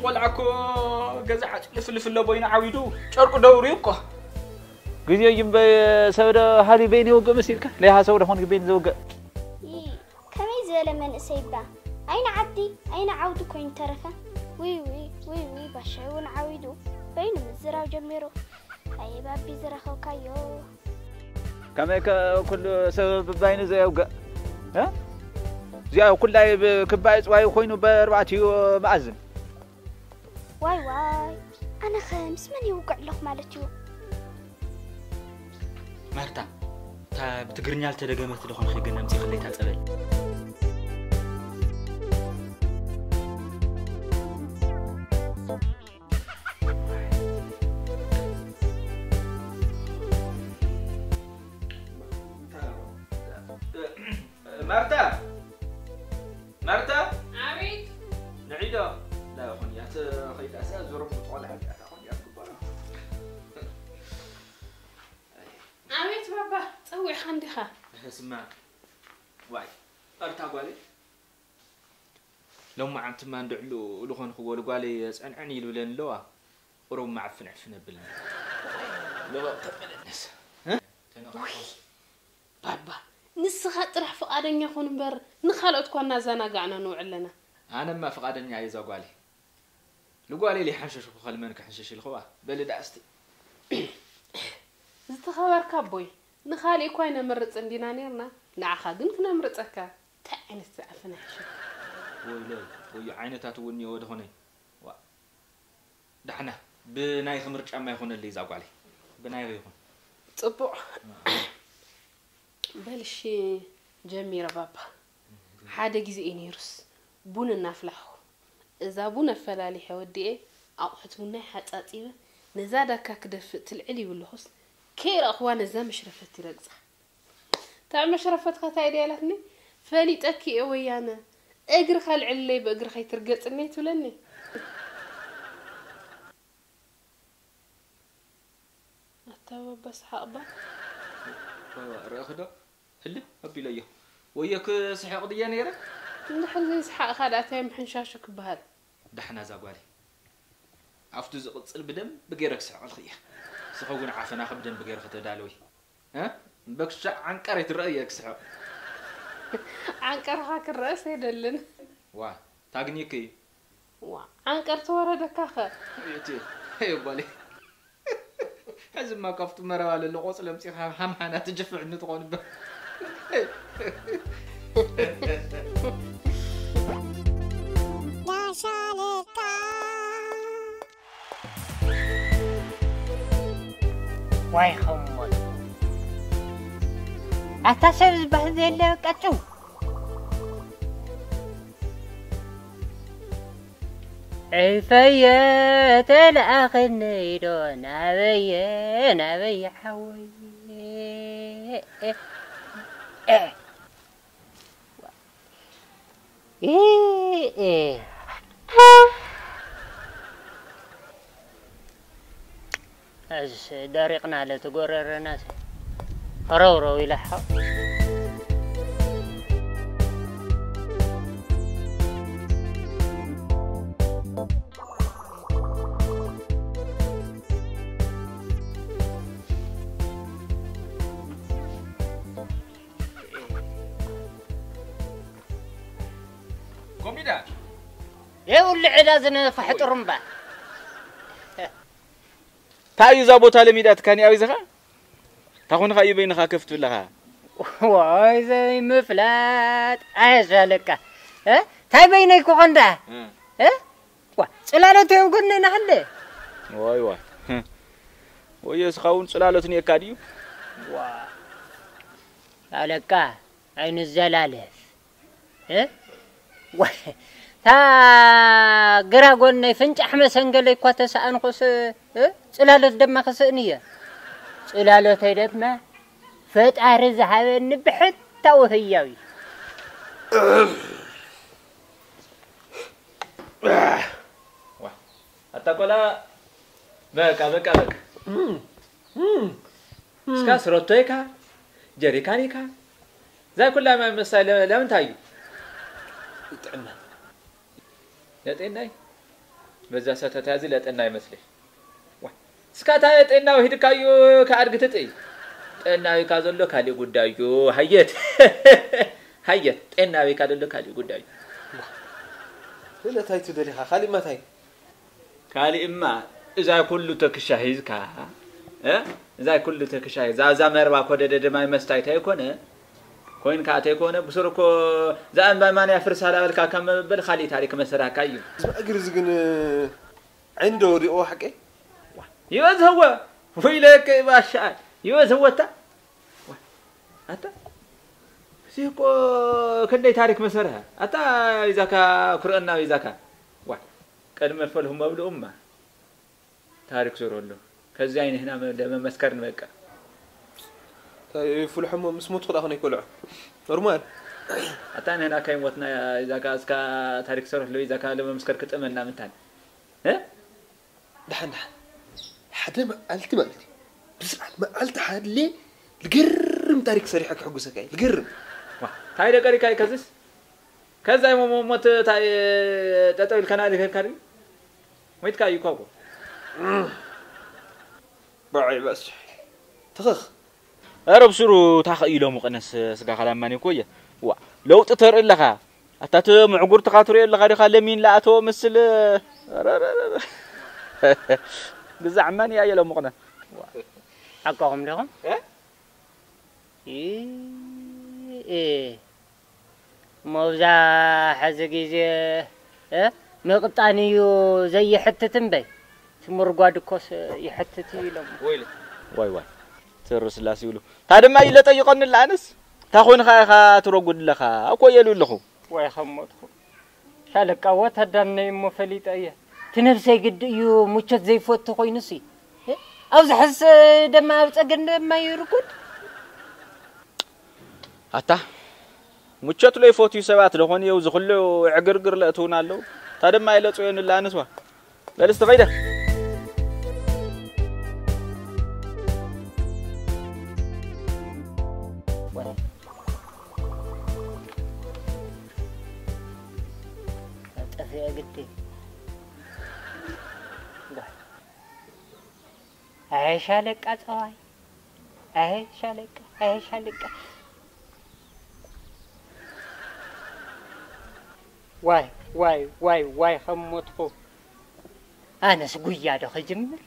ቆልዓ እኮ ገዛ ዓፂ ልፍልፍ ኣሎ፣ በይኑ ዓዊዱ ጨርቁ ደውርዩ እኮ። ግዜ እዩ እምበይ፣ ሰብ ዶ ሃልዩ በይኑ ይውግእ መሲልካ? ለይሃ ሰብ ዶ ኾን በይኑ ዝውግእ? ይ፣ ከመይ ዝበለ መንእሰይ እባ። ኣይነ ዓዲ፣ ኣይነ ዓውዲ ኮይኑ ተረፈ። ውይ፣ ውይ፣ ውይ፣ ውይ፣ ባሻይ እውን ዓዊዱ በይኑ ምዝራብ ጀሚሩ። ኣየ ባቢ ዝረኸብካዮ። ከመይ ከ ኩሉ ሰብ ብባይኑ ዘየውግእ? እ? እዚኣ ኩላይ ብ-፣ ክባይ ጽዋይ ኮይኑ በርባዕቲኡ መኣዝን። ዋይ ዋይ፣ ኣነ ኸ ምስ መን ይውግዕ ኣለኹ ማለት እዩ? ማርታ፣ እታ ብትግርኛ ልተደገመት ዶ ኾንኺ ግን ኣምጺኽለይ እታ ጸበል? ማርታ! ማርታ! ኣቤት። ንዒዶ። ላ ኾን እያ፣ ተ-፣ ኸይዳሳ ዞሮ ምጥቆላ እያ፣ ታ ኾን እያ ትግበራ። ኣቤት ባባ፣ ጸዊዕኻ እንዲኻ? ስማ፣ ዋይ፣ ኣርታ ጓለይ። ሎማዓንትማ እንድዕሉ ዝኾንክዎ ልጓለይ ጸንዕን ይልብለን ኣለዋ። ቁሩብ ማዕፍንዕፍን ኣብልኒ። ንበቕ ተብለንስ። እ? ተነቕቆስ። ባባ፣ ንስኻ ጥራሕ ፍቓደኛ ኩን እምበር፣ ንኻልኦት እኳ እናዘናጋዕና ንውዕል ኣለና። ኣነማ ፍቓደኛ እየ እዛ ጓለይ። ልጓለይ ለይሓንሸሽኩ ከልመን ክሕንሸሽ ኢልኽዋ። በሊ ደኣ እስቲ። ዝተኸበርካ ኣቦይ፣ ንኻልእ እኳ ኣይነምርጽ እንዲና ኔርና፣ ንዓኻ ግን ክነምርጸካ። እንታይ ዓይነት ዝዓፈነ ሕሸት? ወይለይ፣ ወዮ ዓይነታት እውን እኒኦ ወደኾነይ። ዋ። ዳሕና፣ ብናይኺ ምርጫማ ይኹነለይ እዛ ጓለይ። ብናይኺ ይኹን። ጽቡቕ። በል እሺ፣ ጀሚረ ባባ። ሓደ ግዜ እዩ ነይሩስ፣ ቡን እናፍላሕኹ፣ እዛ ቡን ኣፈላሊሐ ወዲኤ፣ ኣቑሑት ቡናይ ሓጻጺበ፣ ነዛ ዳካ ክደፍእ ትልዕል ይብለኹስ፣ ከይረእኽዋ ነዛ መሽረፈት ይረግጻ። እታ መሽረፈትካ እንታይ ድያ ኢላትኒ? ፈሊጠኪ እየ ወያነ፣ እግርኻ ኣልዕልለይ ብእግርኻ ኣይትርገጽኒ ትብለኒ። ኣታ በበ ሰሓቕ እባ። ርኢኺ ዶ? ህልም ኣቢለዮ። ወዮ ክስሕቕ ድየ ነይረ? እንድሕር ዘይሰሓቕካ ደኣ እንታይ ምሕንሻሹ ክበሃል? ዳሕና እዛ ጓለይ። ኣብቲ ዝቕጽል ብደንቢ ገይረ ክስሕቐልኺ እየ። ንስኺ እውን ዓፈናኺ ብደንቢ ገይርኺ ተዳለዊ። እ? እምበክሻ ዓንቀር ኣይትረኣይ እየ ክስሕቕ። ዓንቀርኻ ክረኣስ ኣይደልን። ዋ፣ ታግኒኪ። ዋ፣ ዓንቀር ተወረደካ ኸ? እቲ፣ ኣይ ጓለይ። ሕዚማ ካብቲ መረባ ለሎ ቆጽሊ ኣምጺኻ ሃምሃና ትጅፍዕኒ ትኾን እባ። ዳሻለካ። ዋይ ኸሞት። ኣታ ሰብ ዝበሃል ዘየለ ቀጭው። ዕፈየ ተለኣኸኒ ዶ ናበየ፣ ናበየ ሓወይ። እ፣ እ። እስ ደሪቕና ለቲ ጎረረናስ ረውረው ኢላ ሓው። ኮሚዳ። የውል ዕዳ ዝነፋሕ ጥሩምባ። እንታይ እዩ እዛ ቦታ ለሚዳትካኒ? ኣበይ ዘኻ? እንታይ ኾንኻ እዩ በይንኻ ከፍ ትብለኻ? ዋይ ዘይምፍላጥ ኣየዛለካ። እ? እንታይ በይነይ ክኾን ደኣ? እ። እ? ዋ፣ ጽላሎት እዮም ጎነና ኣለ። ዋይ ዋይ። ወዮ እስኻ እውን ጽላሎት ነየካ ድዩ? ዋ። ኣለካ፣ ኣይንዘላለፍ። እ? ዋይ፣ እታ ግራ ጎነይ ፍንጫሕ መሰንገለይ እኳ ተሰኣንኩስ፣ እ? ጽላሎት ደማ ክስእን እየ። ጽላሎተይ ደማ ፈጣሪ ዝሃበኒ ብሕታዊ ህያው እዩ። ዋ፣ ኣታ ቆላ፣ በቃ፣ በቃ፣ በቃ። እም፣ እም። እስካስ ሮቶይካ፣ ጀሪካኒካ፣ እዛ ኩላ ማይ መሳይ ለ-፣ ለምንታይ እዩ? ጥዕና። ለጤናይ? በዛ ሰተታ እዚ ለጠና ይመስለይ። ዋ፣ እስካ ታየ ጤናዊ ሂድካዮ ከኣድግ ትጥይ? ጤናዊካ ዘሎ ካሊእ ጉዳዩ። ሃየት። ሃየት፣ ጤናዊካ ዘሎ ካሊእ ጉዳዩ። ስለታይ ትደሊኻ? ካሊእ ማታይ? ካሊእማ እዛ ኩሉ ተክሻ ሂዝካ፣ እ? እዛ ኩሉ ተክሻ ሂዝ-፣ እዛ፣ እዛ መርባ ኮደደ ደማይ መስታይ ተይኮነ፣ ኮይንካ ተይኮነ፣ ብሱር እኮ እዛ እምባ ማን ያፍርሳ ላበልካ ከም መበል ካሊእ ታሪክ መሰራካ እዩ። እዚ እግሪ እዚ ግን ዓይኒ ዶ ወዲቕዎ ሓቀይ? ይበዝህወ፣ ወይለከ ባሻ፣ ይበዝህወታ። ዋ፣ ኣታ፣ እዚ እኮ ክንደይ ታሪክ መሰርሀ። ኣታ፣ ይዛካ፣ ኩርአና ይዛካ። ዋ፣ ቀድመ ፈልሁ መብልኡማ ታሪክ ዞሮ ኣሎ። ከዚ ኣይንህና መ-፣ ለመመስከር ንበቃ። ታይ፣ ፍልሖሞ ምስ ሞትኩ ደኣ ኾነ ይኮልዖ። ኖርማል። ኣታ፣ ንህና ካይ ሞትና ይዛካ፣ እስካ ታሪክ ሰርሕ ሎ ይዛካ፣ ለመመስከር ክጥመና ምንታን። እ? ደሓን፣ ደሓን። ሓደ መዓልቲ ማለት እዩ። ብስርዓት መዓልቲ ሓድሌ ልገርም ታሪክ ሰሪሐ ክሕጉሰካ እየ። ልገርም። ዋ፣ ታይ ደቀሪካ እዩ ከዝስ? ከዛ እሞ ሞ-፣ ሞት ታይ ጠጠው ኢልከና ልከካ ድዩ? ሞይትካ እዩ እኮ። በዓይ በስ። ትኽኽ። ኧረ ብስሩ ታኸ ኢሎም ቀነስ ስጋ ካላማኒ እኮ እየ። ዋ፣ ለውጢ ተርኢ ኣለኻ። ኣታ እቲ ምዕጉር ትኻትሮ ኣለኻ ዲኻ ለሚን ለኣተወ ምስል። ኧረ፣ ኧረ፣ ኧረ፣ ኧረ። ግዛዕ መን እያ የለ ሙቕነ። ሓቃኹም ዲኹም? እ? እ፣ እ። እሞ ኣብዛ ሕዚ ግዜ፣ እ፣ ምቕጣን እዩ ዘይሕትት እምበይ፣ እቲ ምርጓድ እኮስ ይሕትት እዩ ኢሎም። ወይለ። ዋይ፣ ዋይ። ትሩ ስላሴ ይብሉ። ታ ድማ ኢለ ጠይቐኒ ኣለኣንስ? ታ ኮይንኻ ኢኻ ትረጉድ ኣለኻ? እኮ እየሉ ኣለኹ። ዋይ ከም ሞትኩ። ሻለቃ ወታደር ነይ እሞ ፈሊጠ እየ። እቲ ነብሰይ ግዲ እዩ ምቾት ዘይፈቱ ኮይኑሲ። እ? ኣብዚ ሕስ ደማ ኣብ ጸገም ደማ ይርኩድ። ኣታ፣ ምቾት ለይፈትዩ ሰባት ለኾን የው ዝኽሉ ዕግርግር ለእትውን ኣለዉ። እታ ድማ ኣይለጽዮን እላ ኣነስዋ። በል እስቲ ኸይደ። ጠፊአ ግዲ። ኣይ ሻለቃ ጸዋይ፣ ኣይ ሻለቃ፣ ኣይ ሻለቃ። ዋይ፣ ዋይ፣ ዋይ፣ ዋይ፣ ከም ሞትኩ። ኣነስ ጉያ ዶ ክጅምር?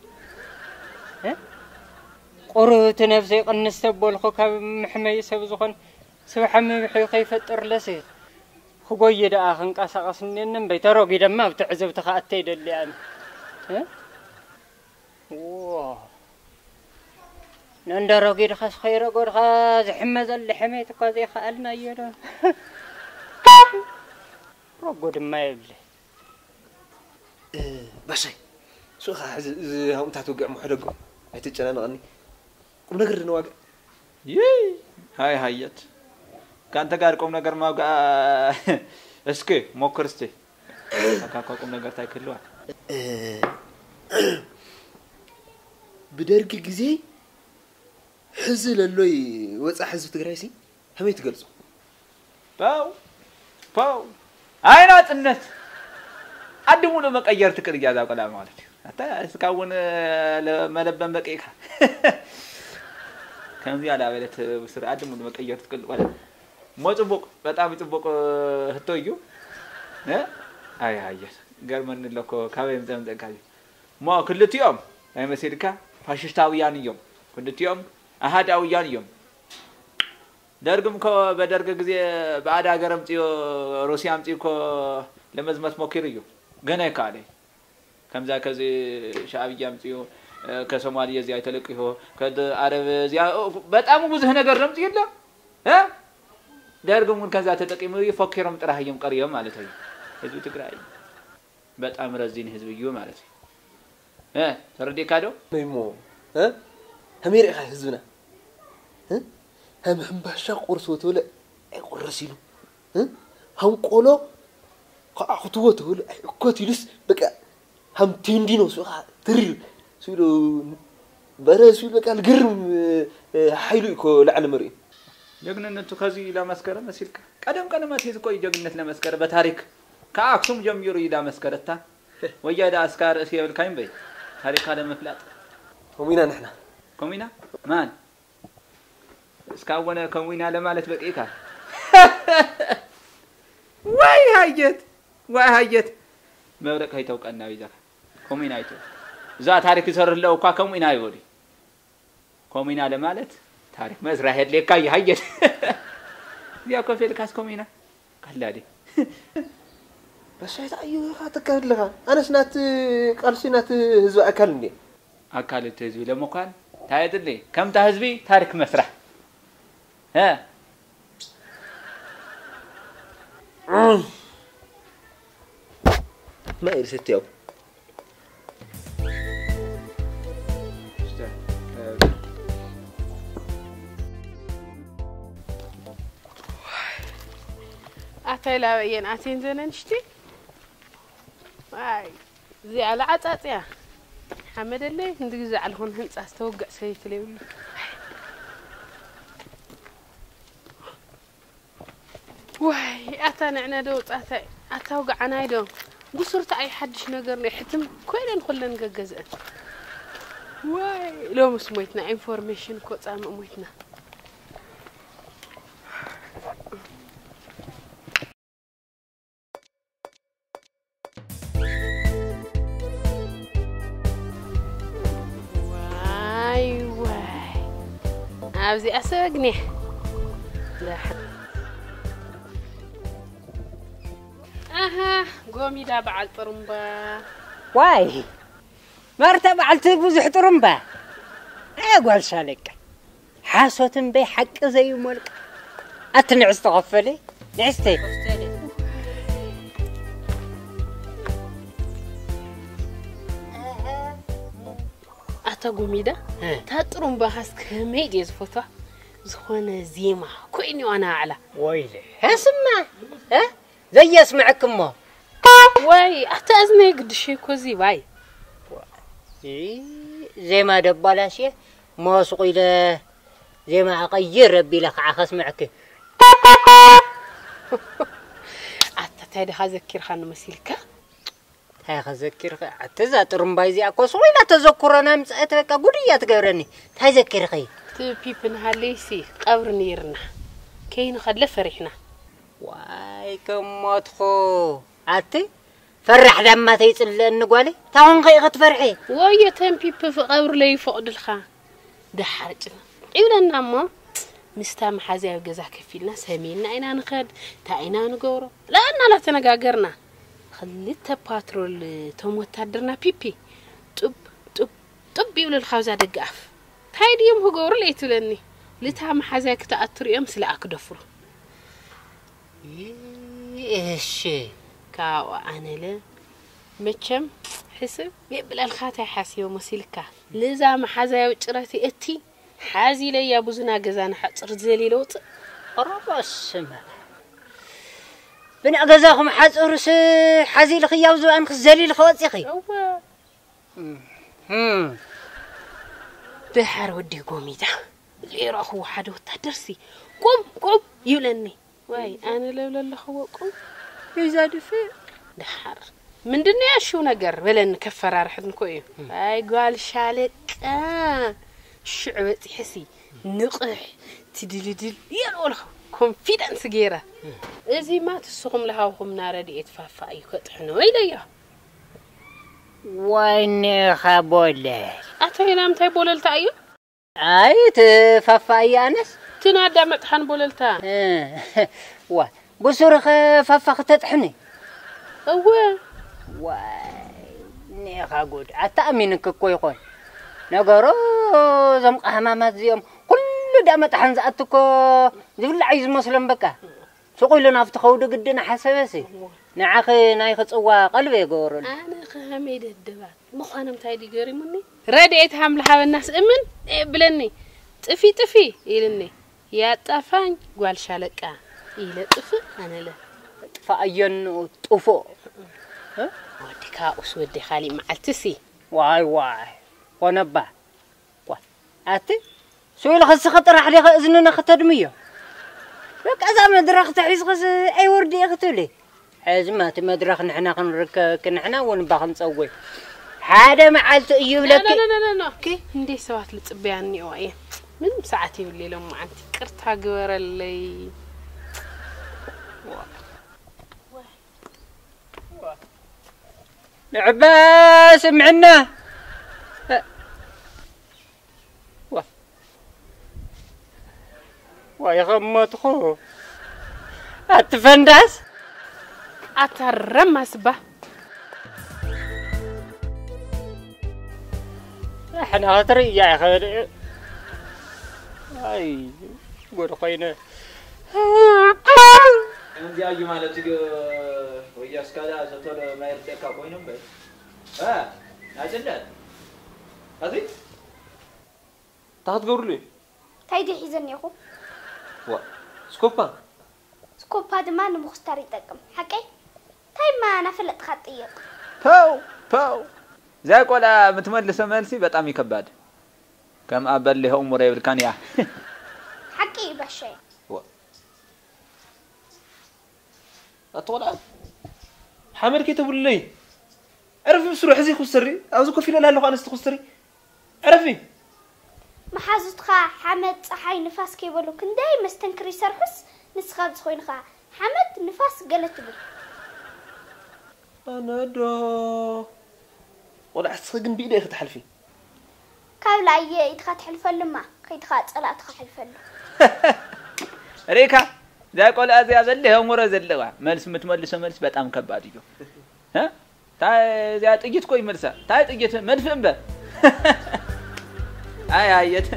እ? ቁሩብ እቲ ነብሰይ ቅንስ ተበልኩ፣ ካብ ምሕመይ ሰብ ዝኾን ስብሓ ምብሒ ከይፈጥር ለሲ ክጎይ ደኣ ክንቀሳቐስ እኔኒ እምበይ፣ ተረጒደማ ኣብ ትዕዝብቲ ክኣተ ይደሊ ኣነ። እ? ዎ። ነንደረጊድኻስ ከይረጎድኻ ዝሕመ ዘሎ ሕሜት እኳ ዘይከኣልናዮ ዶ? ረጎድማ የብለ። እ፣ ባሻይ፣ ስኻ ሕዚ እዚ ሃምታት ውግዕ ምሕደጎ ኣይትጨናነቐኒ። ቁም ነገር ድንዋግዕ። ይይ፣ ሃይ ሃየት። ከአንተ ጋር ቁም ነገር ማውጋ-፣ እስኪ ሞክር እስቲ። ካካ ቁም ነገር ታይ ክልዋል? እ፣ ብደርጊ ግዜ ሕዚ ለሎይ ወፃ ህዝቢ ትግራይ ሲ ከመይ ትገልጾ? ፓው፣ ፓው። ኣይ ናጽነት። ዓዲ ሙሉእ መቀየር ትክእል እያ እዛ ቆልዓ ማለት እዩ። ኣታ እስካ እውን፣ እ፣ ለ-፣ መለበም በቂዕካ። ከምዚኣ ዳበለት ብስሪ ዓዲ ሙሉእ መቀየር ትክእል ቆልዓ። እሞ ጽቡቅ፣ በጣም ጽቡቅ፣ እ፣ ህቶ እዩ። እ? ኣይ፣ ኣየ፣ ገርመኒ ኣለኮ፣ ካበይ ምጸ-፣ ምጸእካ እዩ? እሞ ክልቲኦም ናይ መሲልካ ፋሽስታውያን እዮም። ክልቲኦም ኣሃዳውያን እዮም። ደርግም እኮ በደርግ ግዜ ብኣድ ሃገር ኣምፅዮ፣ ሩስያ ኣምፅዩ እኮ ለመዝመት ሞኪሩ እዩ። ግን ኣይከኣለ። ከምዛ ከዚ ሻዕብያ ኣምፅዩ፣ እ፣ ከሶማልየ እዚኣ ተለቂሆ፣ ከድ ኣረብ እዚኣ፣ እ፣ በጣም ብዙሕ ነገር ዘምፅዩ ኣሎ። እ? ደርግም እውን ከዛ ተጠቂሙ እዩ፣ ፈኪሮም ጥራሕ እዮም ቀርዮም ማለት እዩ። ህዝቢ ትግራይ በጣም ረዚን ህዝቢ እዩ ማለት እዩ። እ፣ ተረዲእካ ዶ? እሞ፣ እ? ከመይ ርኢኻ ህዝብና? እ? ከም ሕምባሻ ቁርስ ወተወለ ኣይቁረስ ኢሉ፣ እ? ከም ቆሎ ከዓ ክትዎ ተወለ ኣይእኮት ኢሉስ፣ በቃ፣ ከም ቴንዲኖ ስብኻ ትሪር ስኢሉ፣ በረ ስኢሉ፣ በቃ፣ ልግርም፣ እ፣ ሓይሉ እዩ እኮ ላዕሊ መሪኡ። ጀግንነቱ ከዚ እዩ ላመስከረ መሲልካ? ቀደም ቀደም ኣትሒዙ እኮ እዩ ጀግንነት ለመስከረ። በታሪክ ካብ ኣክሱም ጀሚሩ እዩ ላመስከረታ። ወያ ደኣ እስካ ርእሲ የብልካይ እምበይ፣ ታሪካ ለምፍላጥ። ከምኡ ኢና ንሕና። ከምኡ ኢና? ማን? እስካ ወነ ከምኡ ኢና ለማለት በቂእካ። ዋይ ሃየት፣ ዋይ ሃየት። መብረቅ ከይተውቀና ይዘካ። ከምኡ ኢና ይትብል። እዛ ታሪክ ይሰርህ ኣለዉ እኳ ከምኡ ኢና ይበሉ። ከምኡ ኢና ለማለት ታሪክ መስራሕ የድልየካ እዩ። ሃየት። እዚኣ ኮፍ ኢልካስ ከምኡ ኢና። ቀላዲ። በሻይታ እዩ ኢኻ ትካለኻ። ኣነስ ናት ቃልሲ ናት ህዝቢ ኣካል እንዴ? ኣካል እቲ ህዝቢ ለምኳን እንታይ የድሊ? ከምታ ህዝቢ ታሪክ መስራሕ። እ? ማይ ርስትያው። ኣታይ ላበየን ኣቴን ዘነንሽቲ? ዋይ፣ እዚኣ ለዓጻጽያ። ሓመደለይ፣ እንዲ ግዛዕ ልኾን ህንጻ ዝተወግዕ ሰበይቲ ለይብሉ። ዋይ፣ ኣታ ንዕነ ዶ ውጻታይ፣ ኣታ ውግዓናይ ዶ። ጉሱርታ ኣይ ሓድሽ ነገር ነው፣ ሕትም ኮይነን ኩለን ገገዝአን። ዋይ፣ ሎምስ ሞይትና፣ ኢንፎርሜሽን እኮ ጻምእ ሞይትና። ዋይ ዋይ፣ ኣብዚኣ ሰግኔ። ደሓ-፣ ኣሃ፣ ጎሚዳ በዓል ጥሩምባ። ዋይ፣ ማርታ በዓልቲ ብዙሕ ጥሩምባ። ኣየ ጓል ሻለቃ። ሓሶት እምበይ ሓቂ ዘዩሞልቅ። ኣቲ ንዕስ ተኸፈለ፣ ንዕስተ። ኣታ ጉሚዳ፣ እ። እታ ጥሩምባኻስ ከመይ ድየ ዝፈትዋ? ዝኾነ ዜማ ኮይንዋ ንባዕላ። ወይለ። ስማ፣ እ? ዘየስምዐክ እሞ። ወይ፣ ኣታ እዝነይ ግድሽ እኮ እዚ፣ ዋይ። ኢ፣ ዜማ ደባላሽየ፣ እሞ ስቕ ኢለ ዜማ ኣቐይር ኣቢለ ከዓ ከስምዐኪ። ኣታ እንታይ ድኻ ዘኪርካኒ መሲልካ? እንታይ ከዘኪርኪ? ኣቲ እዛ ጥሩምባይ እዚኣ እኮ ስቕ ኢላ ተዘኩረና ምጽአት በቃ ጉድ እያ ትገብረኒ። እንታይ ዘኪርኺ? እቲ ፒፕ ንሃለይሲ ቀብሪ ነይርና። ከይንኸለ ፈሪሕና። ዋይ፣ ከም ሞትኹ። ኣቲ፣ ፈራሕ ዳማ ተይጽልአኒ ጓለይ። ታኹንከ ኢኺ ትፈርሒ? ወዮ፣ ተን ፒፕ ፍ-፣ ቀብሪ ለይፈቕዱልካ። ደሓር ጭና። ይብለና እሞ፣ ምስታ መሓዝያ ኣብ ገዛ ከፊልና ሰሜንና ኢና ንኸድ፣ እንታይ ኢና ንገብሮ? ላና ላተነጋገርና። ክልተ ፓትሮል እቶም ወታደርና ፒፒ፣ ጡብ፣ ጡብ፣ ጡብ ይብሉልካ ኣብዛ ደገ ኣፍ። እንታይ ድዮም ክገብሩ ለይትብለኒ? ልታ መሓዝያ ክትኣቱ ሪኦም ስለ ኣክደፍሩ። እሺ። ካብኡ ኣነለ መቸም ሕስብ የብለልካ፣ እንታይ ሓሲቦ መሲልካ? ልዛ መሓዛያዊ ጭረት እቲ ሓዚ ኢለያ ብዙና ገዛና ሓፅር ዘሊለ ውፅእ። ኦሮሞ ስማ። ብናይ ገዛኹም ሓፅርስ ሓዚ ኢልኽያ ኣብ ዝባንክስ ዘሊልኺ ወፂኺ? እወ። እም። ደሓር ወዲ ጎሚዳ፣ ዘይረእኽዎ ሓደ ወታደርሲ፣ "ቁም፣ ቁም" ይብለኒ። ዋይ፣ ኣነ ለብለ ኣለኽዎ ቁም። ይዛድፍ። ደሓር፣ "ምንድን ነው ያልሽው ነገር?" በለኒ፣ ከፈራርሐኒ እኮ እዩ። እም። ኣይ ጓል ሻለቃ፣ ሽዑ በፂሐሲ፣ ንቕሕ፣ ትድልድል እየ ዝበልኹ፣ ኮንፊደንስ ገይረ። እም። እዚማ ትስኹም ለሃውኹምና ረድኤት ፋፋ እዩ ከጥሕኖ ኢለዮ። ወይኔኻ ቦለል። ኣቶ ሄና ምንታይ ቦለልታ እዩ? ኣይ፣ እቲ ፋፋ እዩ ኣነስ። እቲ ናዳ መጥሓን ቦለልታ። እ፣ ዋ፣ ብሱርኸ ፋፋ ክተጥሕኒ? እወ። ዋይ፣ ኔኻ ጉድ። ኣታ ኣሚንክ እኮ ይኾን። ነገሩ እዞም ቃህማማት እዚኦም ኩሉ ዳ መጥሓን ዝኣቱ እኮ ዝብላዕ እዩ ዝመስሎም በቃ። ሱቕ ኢሉ ናብቲ ከውዲ ግድን ሓሰበሲ፣ እዎ። ንዓኺ ናይኺ ጽዋ ቀልቢ የገብረሉ። ኣነ ከ ከመይ ደደባት ምዃኖም እንታይ ድዩ ገሪሙኒ? ረድኤት ሃምለ ሃበናስ እምን የብለኒ። "ጥፊ፣ ጥፊ" ኢልኒ። "ያጣፋኝ ጓል ሻለቃ" ኢለ ጥፍእ ኣነለ። ጥፋ ኣየንኡ ጥፎ። እ? ወዲ ካኡስ ወዲ ካሊእ መዓልትሲ። ዋይ፣ ዋይ፣ ኮነባ። ዋ፣ ኣቲ፣ ስኢልኺ እስኺ ጥራሕ ዲኺ እዝንና ከተድምዮ? በቃ እዛ መድረኽ ተሒዝኽስ ኣይወርድ እየ ክትብሊ? ሕዚ ማቲ መድረኽ ንሕና ክንርከብ ንሕና እውን እባ ክንፀወይ ሓደ መዓልቲ እዩ ይብለኪ። ኦኬ እንዴ ሰባት ልጽበያ እኒኦ እየ። ምንም ሰዓት ይብሉ የሎም መዓንቲ ቅርታ ግበረለይ። ንዕባ ስምዕና ዋ ይኸመትኹ ኣትፈንዳስ ኣታ ረማስባ ሕና ክትርእያ ይኽእል ኣይ ጉድ ኮይነ ከምዚኣ እዩ ማለት እዩ። ወያስ ካልኣ ዘተሎ ማይ ርጨካ ኮይኑ እምበር እ፣ ናጭነት ኣዚ እንታይ ክትገብርሉ እዩ? እንታይ ድዩ ሒዘ እኒኹ? ዋ ስኮፓ ስኮፓ ድማ ንምኹስታር ይጠቅም። ሓቀይ? እንታይ እማ ናፈለጥኻ ትጥይቕ? ፐው ፐው እዛ ቆልዓ ምትመልሶ መልሲ በጣም ይከባድ ከም ኣበል ሊሆ እሙረ ይብልካን እያ ሓቂ እዩ ባሻይ። ኣቲ ቆልዓ ሓመድ ከይተብሉለይ ዕርፊ ምስሩ ሕዚ ኩስሪ ኣብዚ ኮፍ ኢለ ላለኹ ኣነስቲ ኩስሪ ዕርፊ መሓዙትኻ ሓመድ ፀሓይ ንፋስ ከይበሉ ክንደይ መስተንክር ይሰርሑስ ንስኻ ኣብዚ ኮይንኻ ሓመድ ንፋስ ገለ ትብል ኣነ ዶ ቆልዓ እስኺ ግን ብኢደ ኢኺ ትሓልፊ ካብ ላየ ኢድኻ ትሕልፈሉማ ከይድኻ ፀላእትኻ ሕልፈሉ ሪካ እዛ ቆልዓ እዚኣ በሊ ኣእምሮ ዘለዋ መልሲ የምትመልሶ መልሲ በጣም ከባድ እዩ እ? ታይ እዚኣ ጥይት ኮይ መልሳ ታይ ጥይት መድፍ እምበር ኣይ ኣየት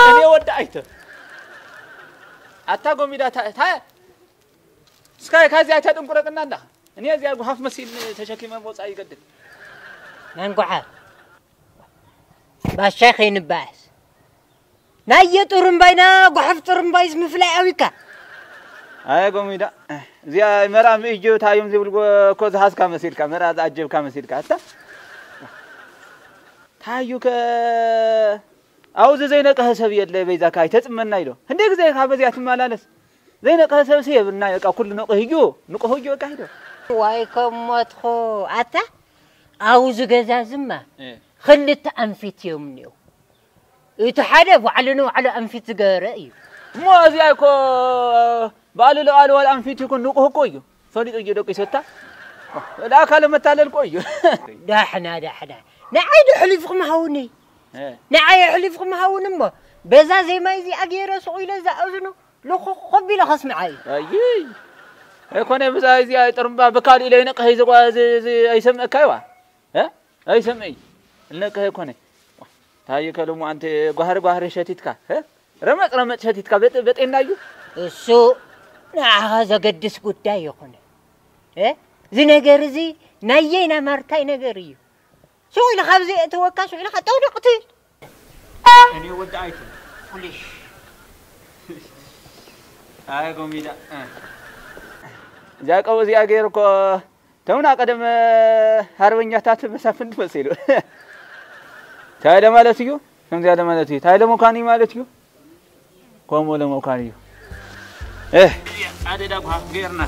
እኔ ወደ አይተ አታ ጎሚዳ ታ እስካ ካዚ አይተ ጥንቁረጥና እንዳ እኔ እዚኣ ጉሃፍ መሲል ተሸኪመ ወፃ ይገድል መንጉሓ ባሻይ ከይንባኣስ ናየ ጥሩምባይና ጓሕፍ ጥሩምባይስ ምፍላይ ኣዊካ ኣየ ጎሚዳ እዚኣ መርኣ ምእጆ ታዮም ዝብል እኮ ዝሃዝካ መሲልካ መርኣ ዝኣጀብካ መሲልካ ኣታ ታዩ ከ ኣውዚ ዘይነቀሀ ሰብ የለ በይዛካ ኣይተፅመና ኢሎ ህንደ ግዜ ካብ በዚኣ ትመላለስ ዘይነቀሀ ሰብ ሲ የብልና በቃ ኩሉ ንቅህ እዩ ንቅህ እዩ በቃ ሂዶ ዋይ ከሞትኹ ኣታ ኣውዚ ገዛ ዝማ ክልተ ኣንፊት እዮም እኒኦ እቲ ሓደ ባዕሉ ንባዕሉ ኣንፊት ዝገበረ እዩ። እሞ እዚኣ እኮ ባዕሉ ለባዕሉ ዋላ ኣንፊት ይኩን ንቁህ እኮ እዩ ፈሊጡ እዩ ደቂሰታ ለኣካለ መታለል እኮ እዩ። ዳሕና ዳሕና ንዓይ ዶ ሕሊፍኩም ሃውኒ ንዓይ ሕሊፍኩም ሃውን እሞ በዛ ዜማ እዚኣ ገይረ ሱቕ ኢለ ዝኣዝኖ ልኹኹብ ኢለ ከስምዓ እዩ። ኣይይ ኣይኮነ ብዛ እዚኣ ጥርምባ ብካልእ ኢለ ይነቅህ ኣይሰምዐካ ይዋ ኣይሰምዒ እነቅህ ኣይኮነ ታይከ ሎሙ ኣንቲ ጓህሪ ጓህሪ ሸቲትካ ረመፅ ረመፅ ሸቲትካ በጤና እዩ እሱ ንዓኻ ዘገድስ ጉዳይ ይኹነ እዚ ነገር እዚ ናየይ ናይ ማርታይ ነገር እዩ ሽዑ ኢለ ካብዚ የእትወካ ሽዑ ኢለ ጠውደቕ ትብል እኔ ወዲ ኣይቱ ፉሊሽ ኣይ ጎሚዳ እዚኣ ቀው እዚኣ ገይሩ እኮ ተምና ቀደም ሃርበኛታት መሳፍንት መሲሉ እንታይ ለማለት እዩ ከምዚያ ለማለት እዩ እንታይ ለመኳኒ ማለት እዩ ከምኡ ለመኳኒ እዩ ኣደዳ ጓ ገይርና